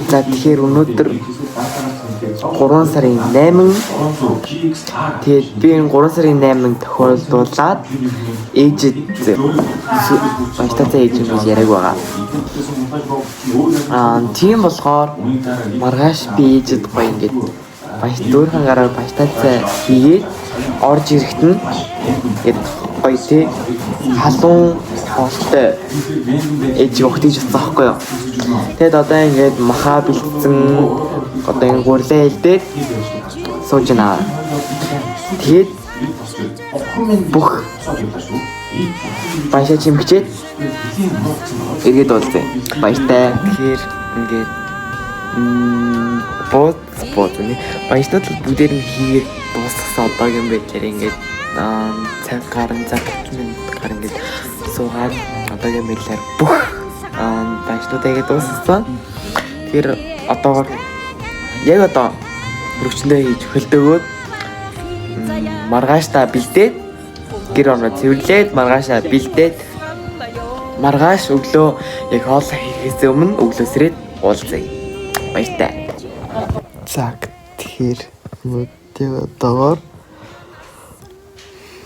За тэгэхээр өнөөдөр 3 сарын 8, тэгээд би энэ 3 сарын 8-нд тохиолдуулаад ээжэд баяртай ээж юм гэж яриаг байгаа. Тийм болохоор маргааш би ээжэд гоё ингээд баяр дүүрхэн гараар баяртай хийгээд орж ирэхэд нь ингээд гоё тий халуун хоолтой ээж өгөх гэж бодсон байхгүй юу. Тэгээд одоо ингээд маха бэлдсэн, одоо ингээд гурлаа элдээд сууж байна. Тэгээд бүх баяшаа чимхчээд эргээд уулзъя. Баяртай. Тэгэхээр ингээд бууз нэ. Баяртаад л бүгдээр нь хийгээд дуусгасан одоогийн байдлаар ингээд цаг гарan цаг 30 минут гар ингээд суугаад одоогийн байдлаар бүх баяртуудаа хийгээд дуусгасан. Тэгэхээр одоогор яг одоо өргөчөндөө хийж хөлдөөгөөд маргааштай бэлдээд гэр орноо цэвэрлээд маргаашаа бэлдээд маргааш өглөө яг хоолоо хийхээс өмнө өглөө сэрээд уулзъя. Баяртай. За тэгэхээр өнөөдөр одоогоор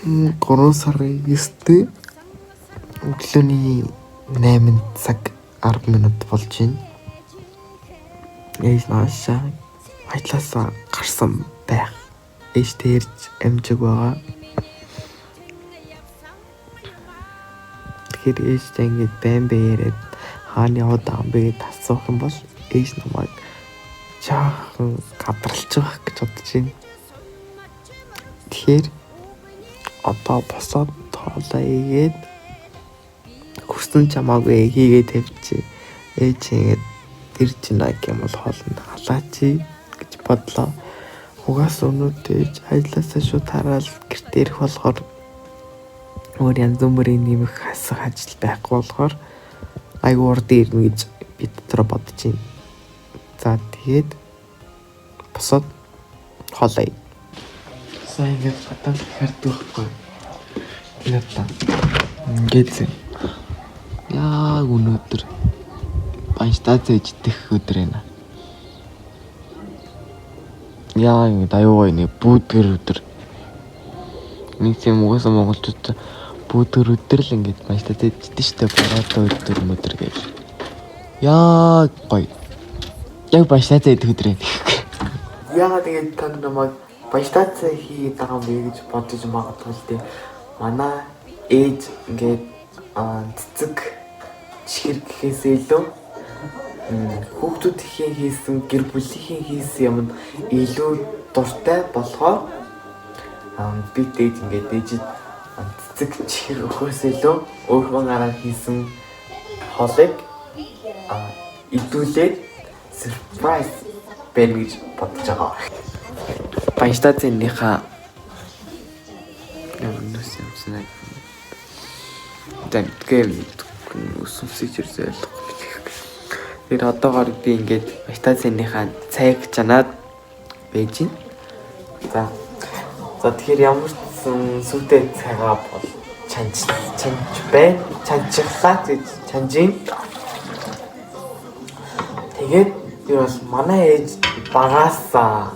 3 сарын 9-нд өглөөний 8 цаг 10 минут болж байна. Ээж наашаа ажлаасаа гарсан байх. Ээж тэрж амжиг байгаа. Тэгэхээр ээжтэй ингээд байн байн яриад хаана яваад байгаа юм бэ гэдээ асуух юм бол ээж намайг жаахан гадралж байгаа гэж бодож байна. Тэгэхээр одоо босоод хоолоо игээд хөрсөн чамаагүй хийгээд тавьчих. Ээж ингээд ирж байна гэх юм бол хоолнд халаач гэж бодлоо. Угаас өнөөдөр ээж ажилласаа шууд хараал гэртээ ирэх болохоор өөр янз бүрийн нэмэх хасах ажил байхгүй болохоор айгүй урд ирнэ гэж би дотроо бодож байна. За тэгээд босоод хоолоо. Сайн ингээд гадаа хардаг байхгүй. Энэ та. Ингээд зэ. Яг өнөөдөр баяртай зээж идэх өдөр байна. Яа ингээд аюу гоё нэг бүүдгэр өдөр. Нэг тийм угаасаа монголчууд бүүдгэр өдөр л ингээд баяртай зээж идэн штэ бороотой өдөр мөдөр гэж. Яг гоё. Яг баяртай зээж идэх өдөр байна. Яагаад ингэж та намайг баяртай хийгээд байгаа юм бэ гэж бодож магадгүй л дээ. Манай ээж ингээд цэцэг чихэр гэхээс илүү хүүхдүүдийн хийсэн гэр бүлийнхэн хийсэн юм нь илүү дуртай болохоор би дээж ингээд ээжид цэцэг чихэр өгөхөөс илүү өөрхөн гараар хийсэн хоолыг идүүлээд surprise байна гэж бодож байгаа. Баяртай зэнийхээ нүс юмсан. Тэмдгээ үсвсэж ирсэн ойлгохгүй бих. Тэр одоогоор би ингээд баяртай зэнийхээ цайг чанаад байж байна. За. За тэгэхээр ямар ч сан сүртэй цайгаа бол чанч чанч бай. Чанчихлаа гэж чанжин. Тэгээд тэр бол манай ээж багаасаа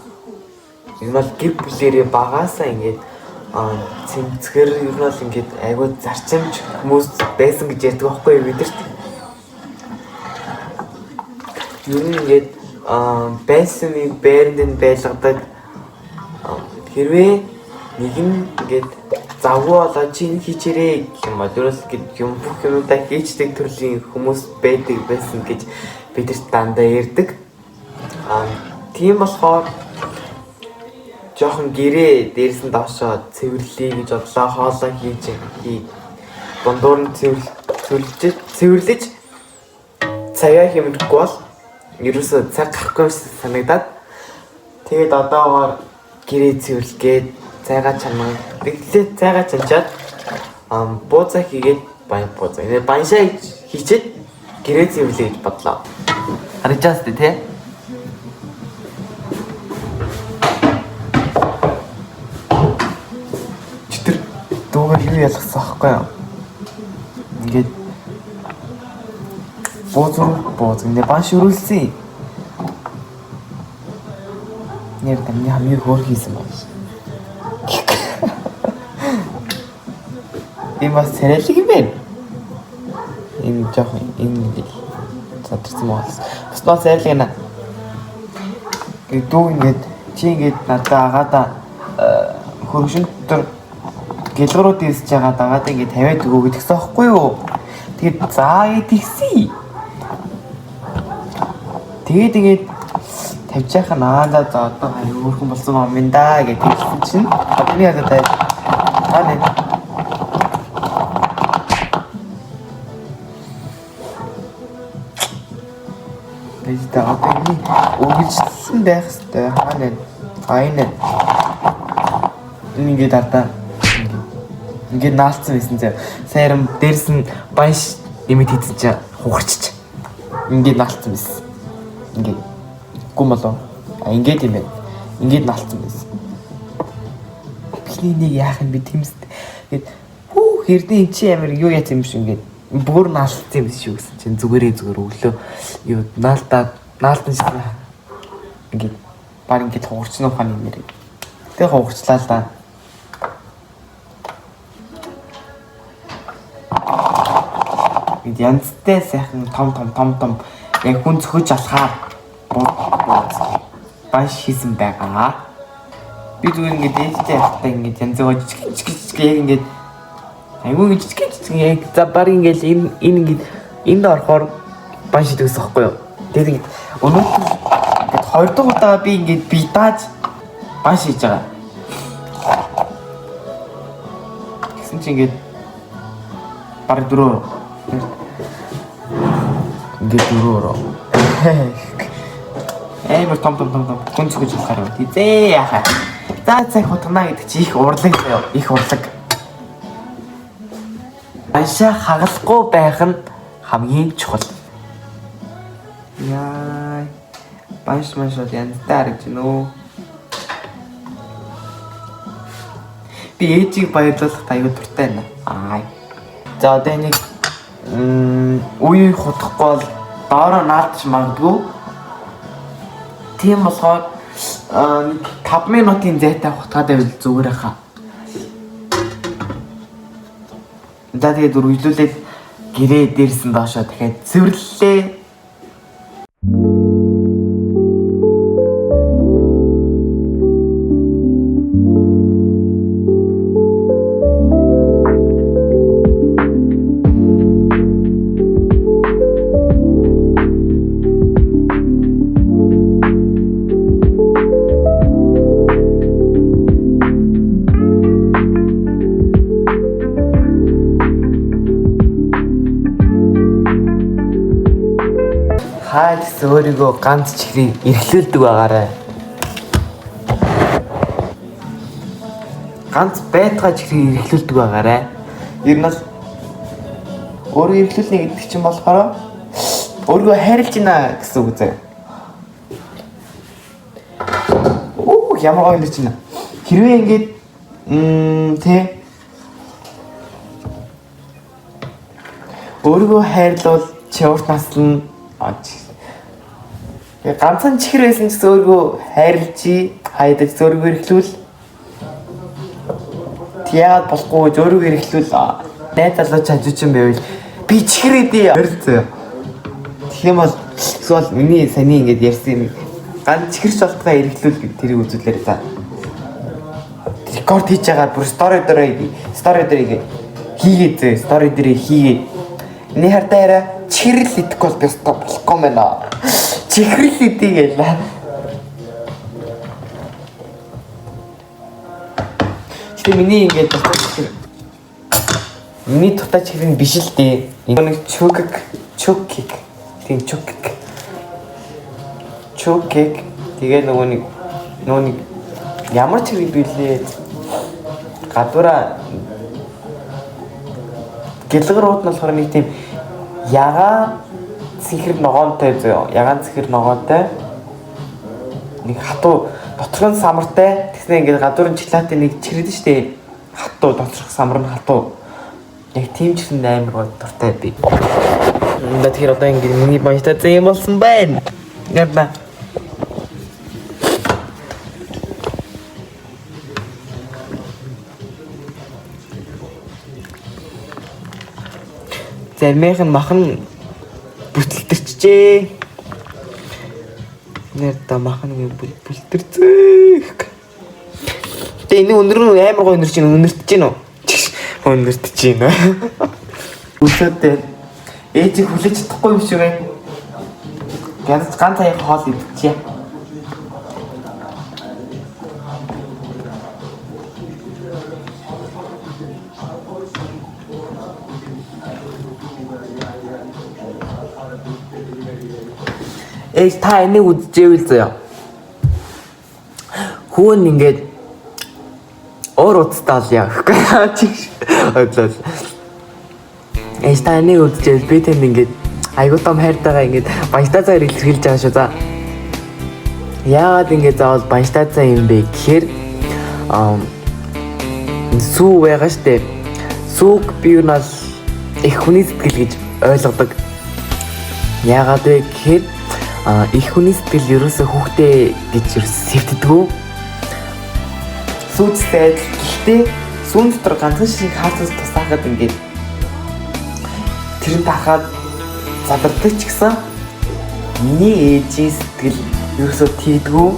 ер нь бол гэр бүлэрээ багаасаа ингээд цэмцгэр ер нь бол ингээд айгүй зарчимч хүмүүс байсан гэж ярьдаг байхгүй юу бидэрт. Ер нь ингээд байсан нэг байранд нь байлгадаг. Хэрвээ нэг нь ингээд завгүй болоо чи энэ хийчээрэй гэх юм бол ерөөс ингээд юм бүх юмудаа хийчдэг төрлийн хүмүүс байдаг байсан гэж бидэрт дандаа ярьдаг. Тийм болохоор жоохон гэрээ дээрс нь доошоо цэвэрлэе гэж бодлоо. Хоолоо хийж хий. Дундуур нь цэвэрлэж цагаа хэмнэхгүй бол ерөөсөө цаг гарахгүй юм шиг санагдаад тэгээд одоогоор гэрээ цэвэрлгээд цайгаа чанаа. Тэгэлээ цайгаа чанчаад буузаа хийгээд баян буузаа. Тэгээд баншаа хийчээд гэрээ цэвэрлэе гэж бодлоо. Харагдаж байна тий? Тэр дуугаар юу ялгасан аахгүй юу? Ингээд бууз руу Бууз нэ банш өрүүлсэн. Нэр тамны хамгийн хөөр хийсэн банш. Энэ бас царайлаг юм байна. Энэ жоохон энэ нэг задарсан моолс. Бас нөө царайлаг нэ. Гэ дүү ингээд чи ингээд надад агаада хөргөшин дотор гэлгэрүүд ирсэж байгаа дагаад ингээд тавиад өгөө гэдгсэн аахгүй юу? Тэгээд заа тэгсэн. Тэгээд ингээд тавьж яхаа наа за за одоо хаяа өөрхөн болсон юм юм да гэж хэлсэн чинь бидний одоо та нэ тэгээд одоо энэ үргэлжлсэн байх хэвээр хаа нэ а энэ ингээд ардаа ингээд наалцсан байсан зэ. Сайрам дээрс нь банш нэмэт хийсэн чинь хугарчиж. Ингээд наалцсан байсан. Ингээд гүм болов. А ингээд юм байна. Ингээд наалцсан байсан. Бидний нэг яах юм бэ тэмст. Ингээд хүү хэрдэн эн чи амир юу яц юм шиг ингээд бүр наалцсан юм шүү гэсэн чинь зүгээрээ зүгээр өглөө юу наалтаа наалтан шиг ингээд баг ингээд хугарчна ухааны нэр. Тэг хугарчлаа л да. Ингээд янзтай сайхан том том том том яг хүн цохиж алхаар банш хийсэн байгаа. Би зүгээр ингээд ээжтэй явахдаа ингээд янз бүр жижиг жижиг жижиг яг ингээд айгүй жижиг жижиг яг за баг ингээд энэ энэ ингээд энд орохоор банш хийдэг гэсэн байхгүй юу. Тэгээд ингээд өнөөдөр ингээд хоёр дахь удаа би ингээд бие дааж банш хийж байгаа. Тэгсэн чинь ингээд баг дөрөв ингээд дөрөв амар том том том том хүн цогж болохоор юм. Тийзээ яхаа. За цаг хутгана гэдэг чи их урлаг заяа. Их урлаг. Баншаа хагалахгүй байх нь хамгийн чухал. Яа. Банш маш бол янзтай харагдаж байна өө. Би ээжийг баярлуулах аюу дуртай байна. Аа. За одоо энийг үе хутгахгүй бол доороо наалтж магадгүй. Тийм болохоор 5 минутын зайтай хутгаад байвал зүгээр хаа. За тэгээд үргэлжлүүлээд гэрээ дээрсэн доошоо дахиад цэвэрлэлээ. Хаа гэсэн өөрийгөө ганц чихрийг эрхлүүлдэг байгаарай. Ганц байтгаа чихрийг эрхлүүлдэг байгаарай. Ер нь бол өөрийгөө эрхлүүлнэ гэдэг чинь болохоор өөрийгөө хайрлаж байна гэсэн үг заяа. Оо ямар гоё юм чинь. Хэрвээ ингээд тэ өөрийгөө хайрлавал чи урт наслна. Ганцхан чихэр байсан ч өөрийгөө хайрлаж хайдаж өөрийгөө эрхлүүл. Яагаад болохгүй гэж өөрийгөө эрхлүүл. Найз залуу чажуучин байвал би чихэр идэ. Харилцаа. Тэгэх юм бол эсвэл миний саяны ингээд ярьсан юм ганц чихэрч болтгоо эрхлүүл гэдэг тэрийг үзүүлээрэй за. Рекорд хийж байгаа бүр story дээр story дээр хийгээд зөө story дээр хийгээд. Миний хартай яриа чихрэл идэхгүй бол би өстө болохгүй мэн аа. Чихрэл идэ гэлээ. Гэтэ миний ингээд дуртай чихэр миний дуртай чихэр нь биш л дээ. Энэ нэг чүкэг чүкэг тийм чүкэг чүкэг тэгээ нөгөө нэг ямар чихэр билээ гадуура гэлгэр ууд нь болохоор нэг тийм ягаан цэнхэр ногоонтой зөө. Ягаан цэнхэр ногоонтой. Нэг хатуу доторх нь самартай. Тэгснэ ингээд гадуур нь шоколадын нэг чихрэдэн штэ. Хатуу доторх самар нь хатуу. Яг тийм чихрэнд амар гоо дуртай би. За, тэгэхээр одоо ингэ миний баяртай зэн юм болсон байна. Яа. Заримынх нь махан бүтэлтэрчжээ. Нэр та махан ингэ бүлтэрцэх. Тэгээ энэ өндөр нь амар гоё өндөр чинь өнөртж гин үү? Өнөртж гин. Өсөдөө ээжийг хүлээж чадахгүй юм шиг байна. Ганц ганц аяг хоол идчихье. Ээж, та энийг үзчихвэл заяа. Хүүн ингээд өөр утастай олъё гэхгүй. Ойлоо. Ээж, та энийг үзчихвэл би танд ингээд айгуу том хайртайгаа ингээд баяртай цаар илэрхийлж байгаа шүү, за. Яагаад ингээд заавал баяртай цаа юм бэ гэхээр сүү байгаа штэ. Сүүг би юу нь бол их хүний сэтгэл гэж ойлгодог. Яагаад вэ гэхээр их хүний сэтгэл ерөөсөө хүүхдээ гэж ерөөсөө сэвтдэггүй. Сүүцтэй адил. Гэхдээ сүүн дотор ганцхан шиг хаалцаас тусаахад ингээд тэр нь тахаад задардаг ч гэсэн миний ээжийн сэтгэл ерөөсөө тийдгүү.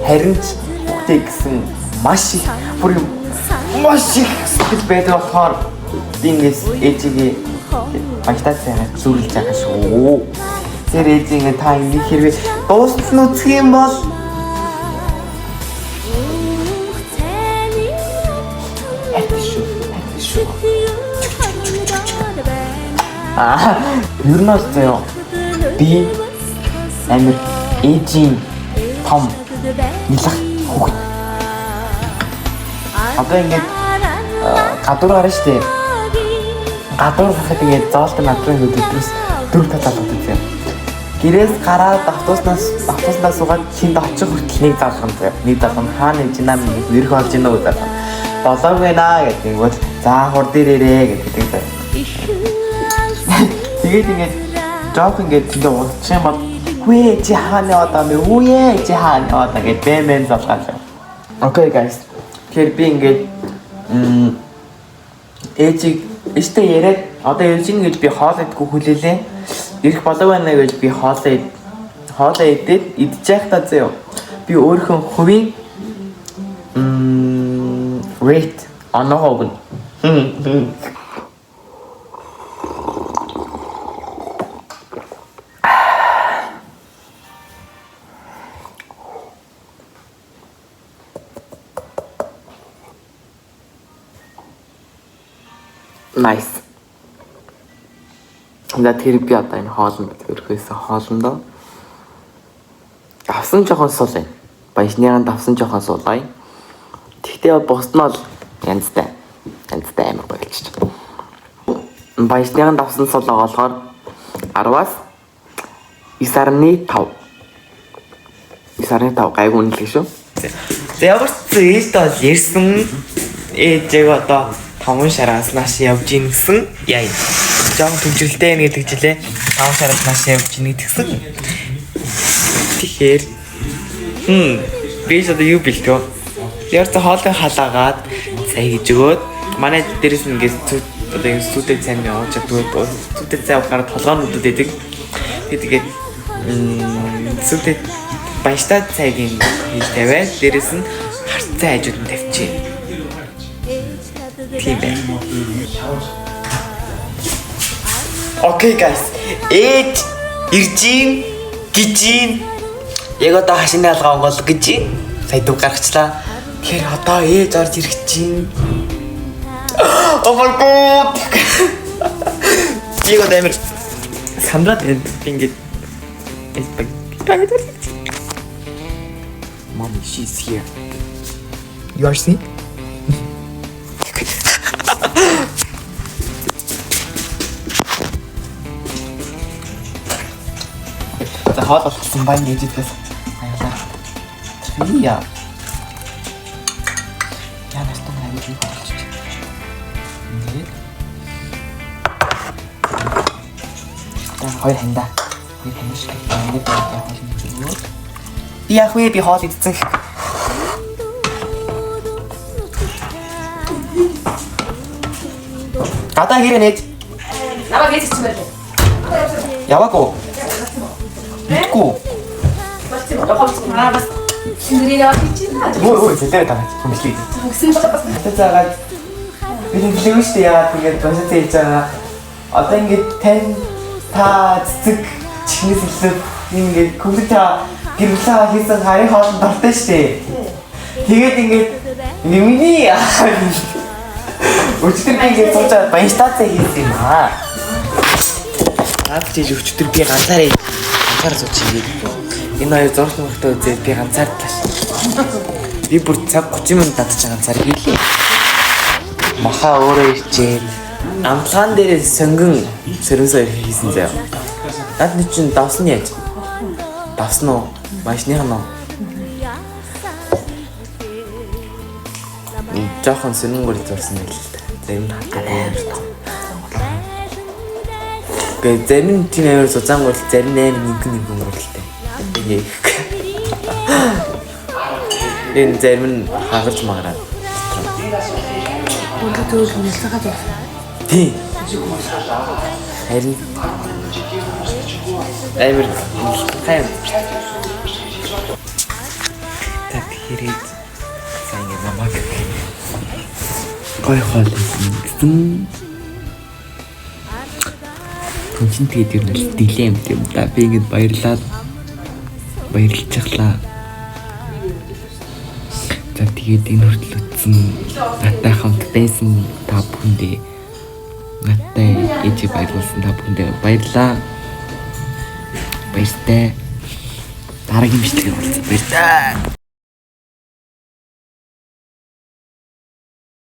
Харин ч хүүхдээ гэсэн маш их, бүр маш их сэтгэл байдаг болохоор би ингээс ээжигээ баяртай цайгаар зүрлж байгаа шүү. Тэр ээж, ингээ та энийг хэрвээ дуустал нь үзэх юм бол хайртай шүү. Хайртай шүү. Аа, ер нь бол заяа би амар ээжийн том нилах хүүхэд. Одоо ингээд гадуур гарна штэ. Гадуур гарахад ингээд зоолтой над руу ингээд өдрөөс дөрөв тал алгадаг заяа. Гэрээс гараад автобуснаас суугаад тэнд очих хүртэл нэг залган заяа. Нэг залган хаана явж байна ингээд нэрх олж гинэ үү залган. Болоогүй наа гэдэг бол за хурд ирээрээ гэдэг заяа. Тэгээд ингээд жоох ингээд тэндээ удчих юм бол "Хүү, чи хаана яваад байгаа юм бэ? Хүүе, чи хаана яваад байгаа" гэд бэм бэм залгаа заяа. Okay guys. Тэгэхээр би ингээд ээжийг ээжтэй яриад одоо явж гин гэж би хоол идэггүй хүлээлээ. Ирэх болов байна гэж би хоолоо идээд идэж байхдаа заяа. Би өөрийнхөө хувийн rate оноогоо өгнө. Nice. За, тэр би одоо энэ хоолнд өрхөөсөө хоолндоо давсан жоохон сул байна. Баясныгаан давсан жоохон сулай. Тэгтээ бусд нь бол янзтай. Янзтай амар гоё болчих. Баясныгаан давсан сул байгаа болохоор 10-аас 9.5. 9.5 гайгүй үнэлгээ шүү. За, ямар ч зэн ээжтэй бол ярьсан. Ээжээг одоо 5 шараас нааш явж ийн гэсэн. Яа. Жохон түнжрэлтэй байна гэдэг жилээ. 5 шараас нааш явж ийн гэдгсэн. Тэгэхээр би ч одоо юу бэлтгэв? Яг ч хоолыг халаагаад цай гэж өгөөд манай дээрээс нь ингээд зүт одоо ингэ сүйтэй цай нь явуулж чаддгүй, сүйтэй цай уухаар толгойн нүдэд байдаг. Тэгээд сүйтэй баяжтай цайг хийж тавиад дээрээс нь харцаа хажууд нь тавьчих. Тийм байна. Okay guys. Ээж ирж ийн гэж ийн. Яг одоо хашины алгаа онгоол гэж ийн. Сая дүг гаргачлаа. Тэгэхээр одоо ээж орж ирэх чинь. Oh my god. Би одоо амар сандраад байна. Би ингээд ээж баг. Mommy, she's here. You are seeing? За, хоол болсон байна гэж хэлсэн. Аяалаа. Трия. Яа, настан аягүй болчих. Ингээд. Хоёр хандаа. Хоёр хандаа шиг ингээд хоол хийж өгөө. Би яах вэ? Би хоол идсэн. Гадаа хэрэг нээж. Намайг ээж чинь байлаа. Яваагүй. Мэдгүй. Аа бас нэрээ яваад чинь. Өө өө зэлээ тааж. Хүмслээ. Өгсөн чинь бас Тэ заагаад би хэлээгүй шүү дээ яагаад ингээд босоо зээлж байгаа. Одоо ингээд тань та цэцэг чихнээс илүү ингээд көмөр та гэр бүлээ хийсэн харын хоолнд дуртай шүү дээ. Тэгээд ингээд миний өчтөр би ингээд сууж баяжтаацаа хийсэн юм аа. Наад чи өчтөр би ганцаараа ганцаараа сууж хийгээд. Энэ хоёр зураг нурагтай үзээд би ганцаардлаа шүү. Би бүр цаг 30 минут дадчих ганцаар хийлээ. Маха өөрөө ичээд амтлагаан дээрээ сонгон сөрөнсөө хийсэн заяа. Наад нь чинь давсан яаж? Давсан уу? Машных нь уу? Жохон сөрөнгөр зурсан байл л та. Зарим нь хатгаа. Гэ зарим нь тийм амар зузаан гурил, зарим нь амар нэгэн нэгэн гурилтай. Тэгээ. Энэ зарим нь хагарч магараад. Өндөр төөл нэлсэгээ зурсан. Тийм. Харин амар хайм. Та тэгэхээр сайн ингэ намайг гой хоол хийсэн гэсэн. Түнчин тэгээд ер нь л дилээ юм юм да. Би ингэж баярлаад баярлчихлаа. За тэгээд энэ хүртэл үтсэн надтай хамт байсан та бүхэндээ надтай ээжээ баярлуулсан та бүхэндээ баярлалаа. Баяртай. Дараагийн бичлэгээр уулзъя. Баяртай.